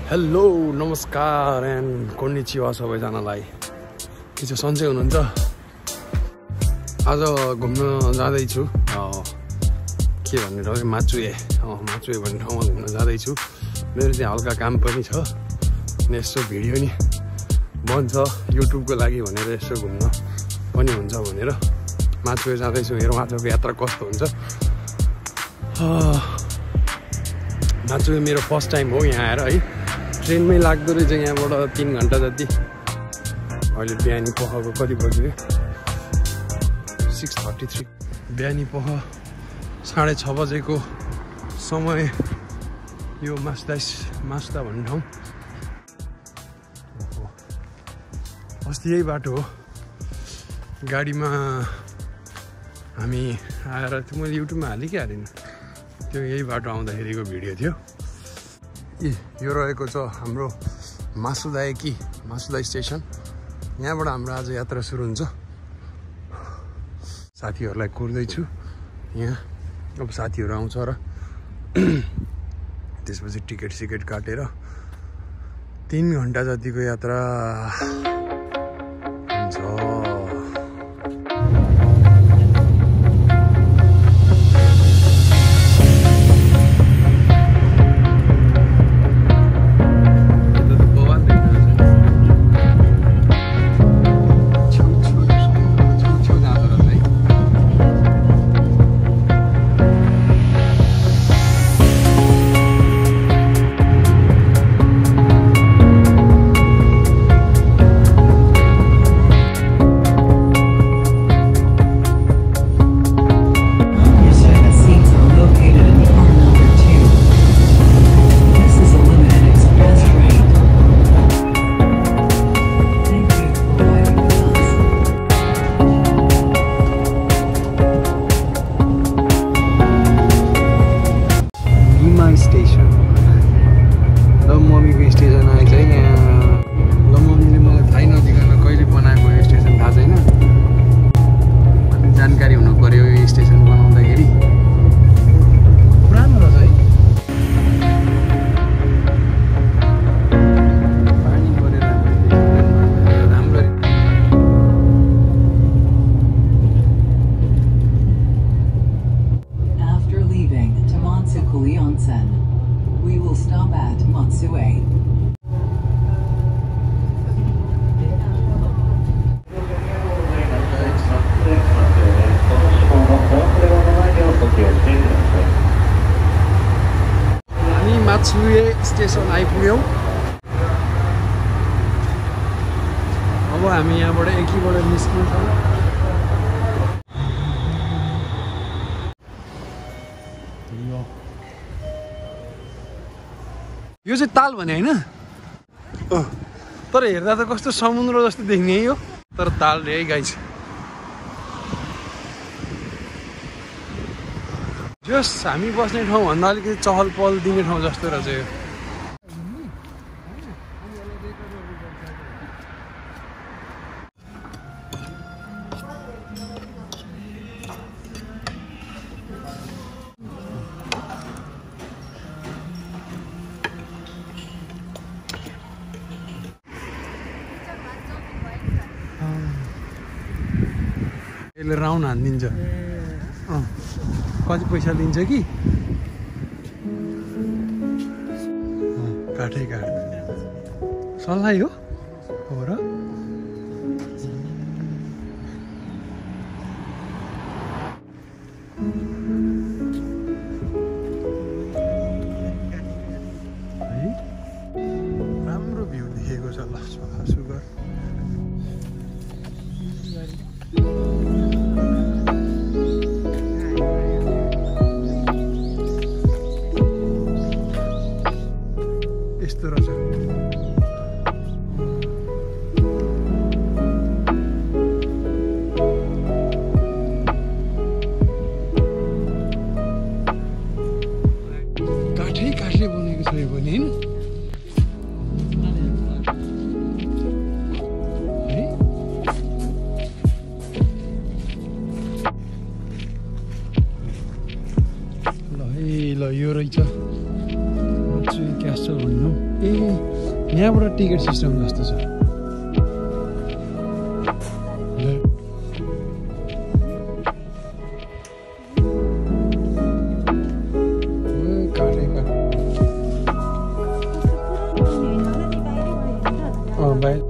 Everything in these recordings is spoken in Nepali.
हेलो नमस्कार एन्ड कोन्निचिवा सबैजनालाई। के छ सन्चै हुनुहुन्छ? आज घुम्न जाँदैछु के भन्ने ठाउँ माचुए भन्ने ठाउँमा घुम्न जाँदैछु। मेरो त्यहाँ हल्का काम पनि छ अनि यसो भिडियो नि बन्छ युट्युबको लागि भनेर यसो घुम्न पनि हुन्छ भनेर माचुए जाँदैछु। हेरौँ आजको यात्रा कस्तो हुन्छ। माचुए मेरो फर्स्ट टाइम हो यहाँ आएर है। ट्रेनमै लाग्दो रहेछ यहाँबाट 3 घन्टा जति। अहिले बिहानी पखको कति बज्यो? 6:33। बिहानी पख 6:30 बजेको समय यो मास्दा भन्ने ठाउँ। अस्ति यही बाटो हो गाडीमा हामी आएर त्यो मैले युट्युबमा हालेँ कि हालेन, त्यो यही बाटो आउँदाखेरिको भिडियो थियो। यो रहेको छ हाम्रो मासुदा स्टेसन। यहाँबाट हाम्रो आज यात्रा सुरु हुन्छ। साथीहरूलाई कुर्दैछु यहाँ। अब साथीहरू आउँछ र त्यसपछि टिकट काटेर 3 घन्टा जतिको यात्रा हुन्छ। We will stop at Matsue. हामी माचुए स्टेसन आइपुग्यौँ। अब हामी यहाँबाट एकैबाट निस्किन्छौँ। यो चाहिँ ताल भने होइन, तर हेर्दा त कस्तो समुद्र जस्तो देख्ने यो, तर ताल रे गाइस। जस हामी बस्ने ठाउँ भन्दा अलिकति चहल पहल दिने ठाउँ जस्तो रहेछ यो। यसले राउन्ड हानिदिन्छ। कति पैसा लिन्छ कि? काठै काट्दैन। सल्लाह हो र? राम्रो भ्यू देखेको छ। ल सुगर यस्तो रहेछ। काठले बनेको छ यो पनि होइन? ल यो रहेछ माचुए क्यासल भन्नु। ए यहाँबाट टिकट सिस्टम जस्तो छ बाहिर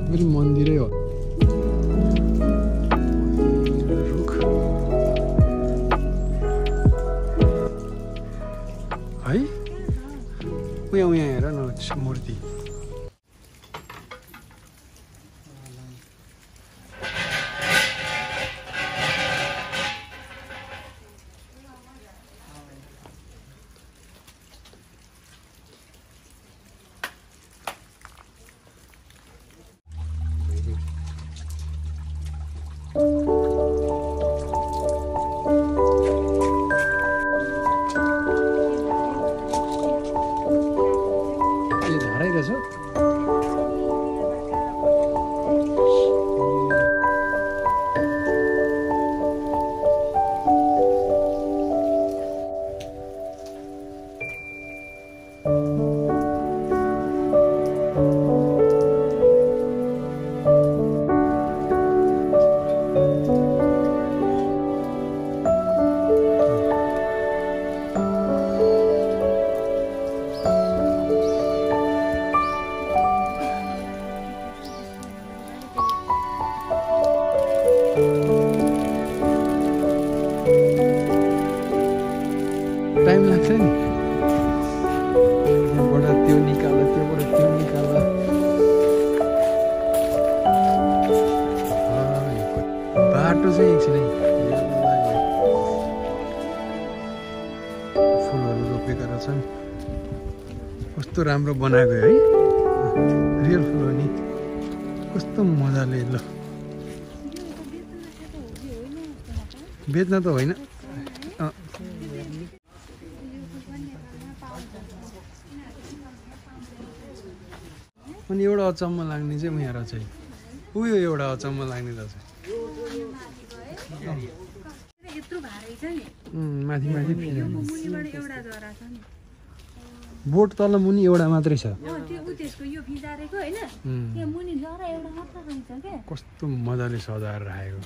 फेरि मन्दिरै हो रुख है उहाँ हेर न मूर्ति टाइम लाग्छ नि त्यहाँबाट त्यो निकाल त्योबाट त्यो निकाल बाटो चाहिँ एकछिन फुलहरू रोपेका रहेछन् कस्तो राम्रो बनाएको है रियल फुल हो नि कस्तो मजाले ल बेच्न त होइन अनि एउटा अचम्म लाग्ने चाहिँ यहाँ रहेछ उयो एउटा अचम्म लाग्ने रहेछ माथि माथि बोट तल मुनि एउटा मात्रै छ कस्तो मजाले सजाएर राखेको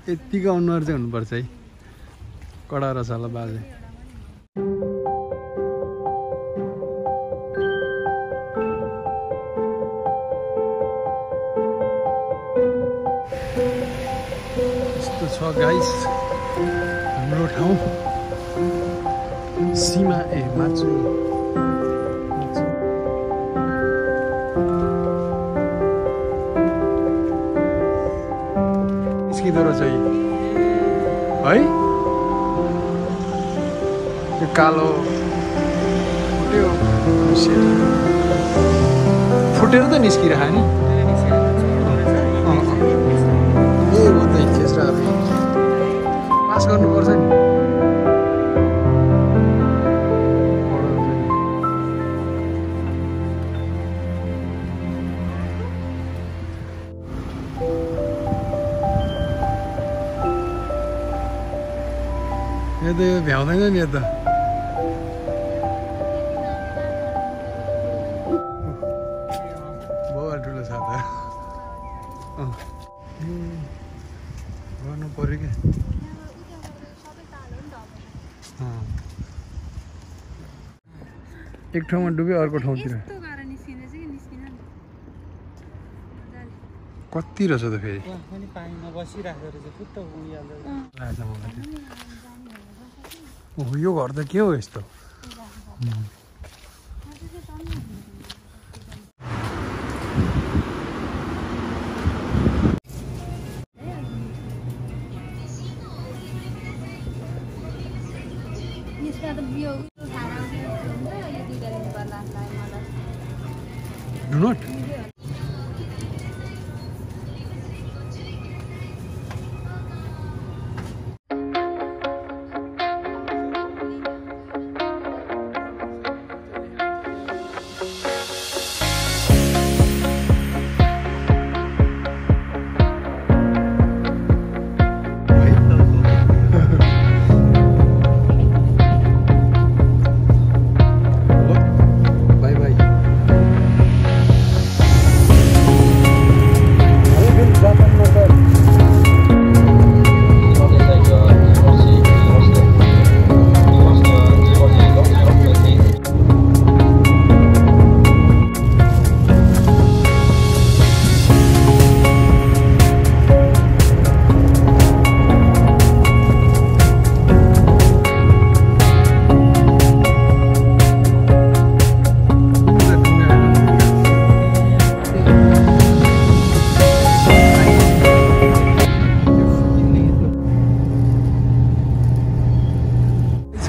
यत्तिको अनुहार चाहिँ हुनुपर्छ है कडा रहेछ होला बाजे छ गाइस हाम्रो ठाउँ सीमा माचु निस्किँदो रहेछ है यो कालो फुट्यो फुटेर त निस्किरह नि पास गर्नुपर्छ नि यो त यो भ्याउँदैन नि यो त बहुत ठुलो छ त गर्नु पर्यो क्या एक ठाउँमा डुब्यो अर्को ठाउँतिर कति रहेछ त फेरि यो घर त के हो यस्तो Do not.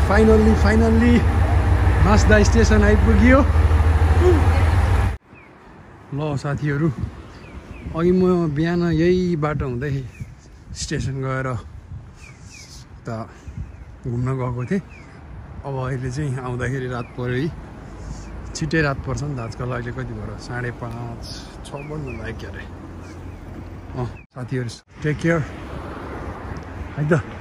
फाइनल्ली मास्दा स्टेसन आइपुग्यो। ल साथीहरू, अघि म बिहान यही बाटो हुँदै स्टेसन गएर त घुम्न गएको थिएँ। अब अहिले चाहिँ आउँदाखेरि रात पर्यो है, छिट्टै रात पर्छ नि त आजकल। अहिले कति भयो, 5:30 6 बज्नु लाग्यो अरे। साथीहरू टेक केयर है त।